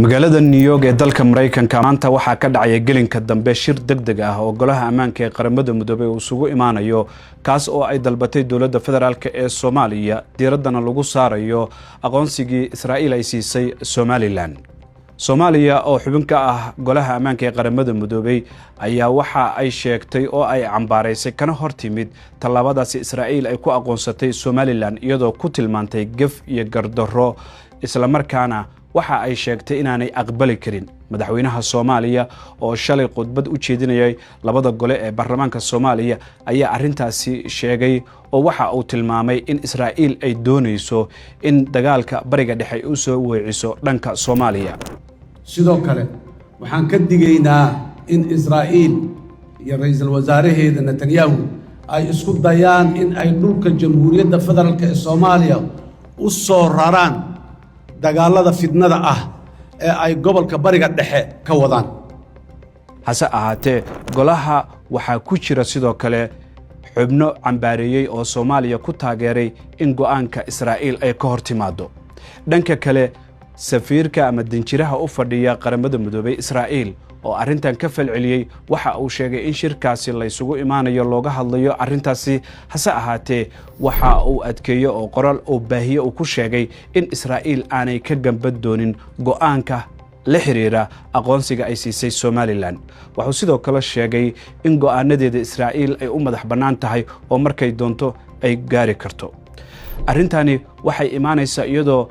Magaalada New York ee dalka Maraykanka maanta waxaa ka dhacaya gelinka dambe shir deg deg ah oo Golaha Ammaanka ee Qaramada Midoobay uu isugu imaanayo, kaas oo ay dalbatay dowladda federaalka ee Soomaaliya, diiraddana lagu saarayo aqoonsigii Israa'iil ay siisay Somaliland. Soomaaliya oo xubin ka ah Golaha Ammaanka ee Qaramada Midoobey ayaa waxa ay sheegtay oo ay cambaaraysay kana hor timid tallaabadaasi Israa'iil ay ku aqoonsatay Somaliland, iyadoo ku tilmaantay gef iyo gardarro, islamarkaana waxa ay sheegtay inaanay aqbali karin. Madaxweynaha Soomaaliya oo shalay khudbad u jeedinayay labada gole ee baarlamaanka Soomaaliya ayaa arrintaasi sheegay, oo waxa uu tilmaamay in Israa'iil ay doonayso in dagaalka Bariga Dhexe ay u soo weeciso dhanka Soomaaliya. Sidoo kale, waxaan ka digaynaa in Israa'iil iyo ra'iisul wasaaraheeda Netanyahu ay isku dayaan in ay dhulka Jamhuuriyadda Federaalka ee Soomaaliya u soo raraan dagaallada fidnada ah ee ay gobolka Bariga Dhexe ka wadaan. Hase ahaatee, golaha waxaa ku jira sidoo kale xubno cambaareeyey oo Soomaaliya ku taageeray in go'aanka Israa'iil ay ka hor timaado. Dhanka kale, safiirka ama danjiraha u fadhiya Qaramada Midoobay Israa'iil oo arrintan ka falceliyey waxa uu sheegay in shirkaasi laysugu imaanayo looga hadlayo arrintaasi. Hase ahaatee, waxa uu adkeeyo oo qoraal oo baahiye uu ku sheegay in Israa'iil aanay ka gambad doonin go'aanka la xiriira aqoonsiga ay siisay Somaliland. Wuxuu sidoo kale sheegay in go'aanadeeda Israa'iil ay u madax bannaan tahay oo markay doonto ay gaari karto. Arrintani waxay imaanaysaa iyadoo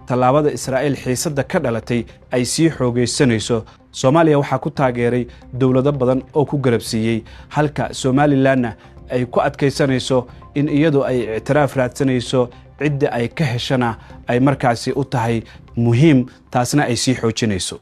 tallaabada Israa'iil xiisadda ka dhalatay ay sii xoogaysanayso. Soomaaliya waxaa ku taageeray dowlado badan oo ku garabsiiyey, halka Somalilandna ay ku adkaysanayso in iyadu ay ictiraaf raadsanayso, cidda ay ka heshana ay markaasi u tahay muhiim, taasna ay sii xoojinayso.